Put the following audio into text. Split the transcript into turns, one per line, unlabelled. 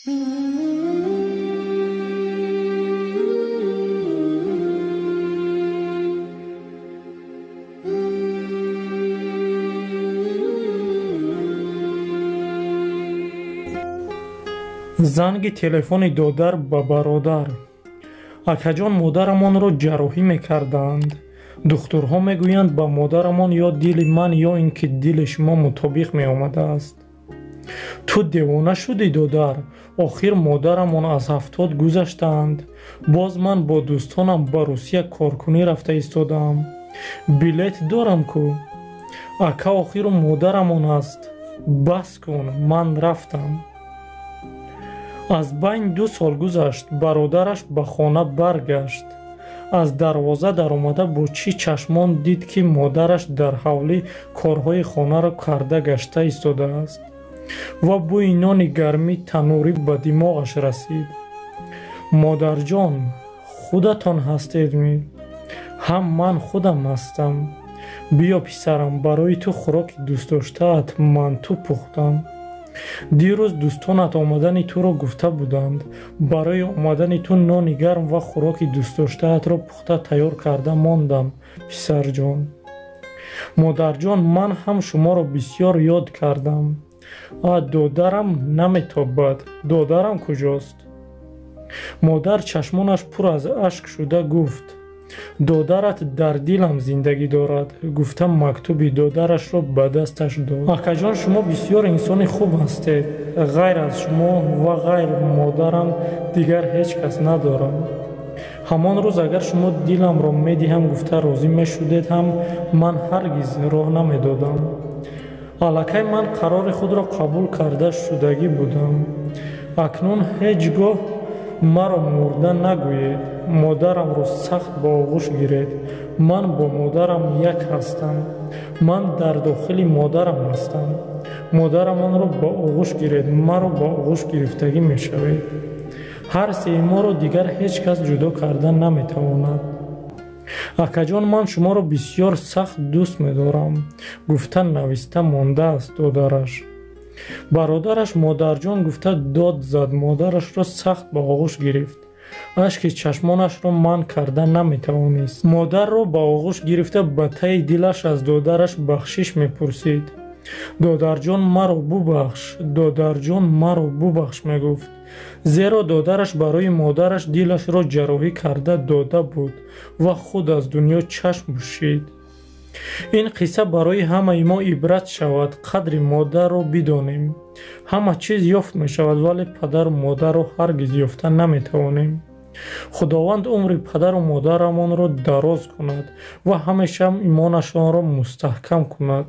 Занги телефони додар ба бародар. Акаҷон, модарамонро ҷарроҳӣ мекарданд. Духтурҳо мегӯянд, ба модарамон ё дили ман, ё ин ки дили шумо мутобиқ меомадааст. Ту девона шудӣ, додар? Охир модарамон аз 70 гузаштаанд. Боз ман бо дӯстонам ба Русия коркунӣ рафта истодаам. Билет дорам ку. Ака, охиру модарамон аст. Бас кун, ман рафтам. Аз байн 2 сол гузашт. Бародараш ба хона баргашт. Аз дарвоза даромада бо чӣ чашмон дид, ки модараш дар ҳавлӣ корҳои хонаро карда гашта истодааст ва бӯи нони гарми танӯрӣ ба димоғаш расид. Модарҷон, худатон ҳастедми? Ҳам ман худам ҳастам. Биё, писарам, барои ту хӯроки дӯстдоштаат манту пухтам. Дирӯз дӯстонат омадани туро гуфта буданд. Барои омадани ту нони гарм ва хӯроки дӯстдоштаатро пухта тайёр карда мондам, писарҷон. Модарҷон, ман ҳам шуморо бисёр ёд кардам. А додарам наметобад. Додарам куҷост? Модар чашмонаш пур аз ашк шуда гуфт: додарат дар дилам зиндагӣ дорад. Гуфта мактуби додарашро ба дасташ дод. Акаҷон, шумо бисёр инсони хуб ҳастед. Ғайр аз шумо ва ғайр модарам дигар ҳеҷ кас надорам. Ҳамон рӯз агар шумо диламро медиҳам гуфта розӣ мешудед ҳам, ман ҳаргиз роҳ намедодам. Аллакай ман қарори худро қабул карда шудагӣ будам. Акнун ҳеҷ гоҳ маро мурда нагӯед. Модарамро сахт ба оғӯш гиред. Ман бо модарам як ҳастам. Ман дар дохили модарам ҳастам. Модарамонро ба оғӯш гиред, маро ба оғӯш гирифтагӣ мешавед. Ҳар сеи моро дигар ҳеҷ кас ҷудо карда наметавонад. Акаҷон, ман шуморо бисёр сахт дӯст медорам. Гуфта нависта мондааст додараш. Бародараш модарҷон гуфта дод зад, модарашро сахт ба оғӯш гирифт. Ашки чашмонашро манъ карда наметавонист. Модарро ба оғӯш гирифта ба таи дилаш аз додараш бахшиш мепурсид. Додарҷон, маро бубахш, додарҷон, маро бубахш, мегуфт. Зеро додараш барои модараш дилашро ҷарроҳӣ карда дода буд ва худ аз дунё чашм пӯшид. Ин қисса барои ҳамаи мо ибрат шавад. Қадри модарро бидонем. Ҳама чиз ёфт мешавад, вале падару модарро ҳаргиз ёфта наметавонем. Худованд умри падару модарамонро дароз кунад ва ҳамеша имонашонро мустаҳкам кунад.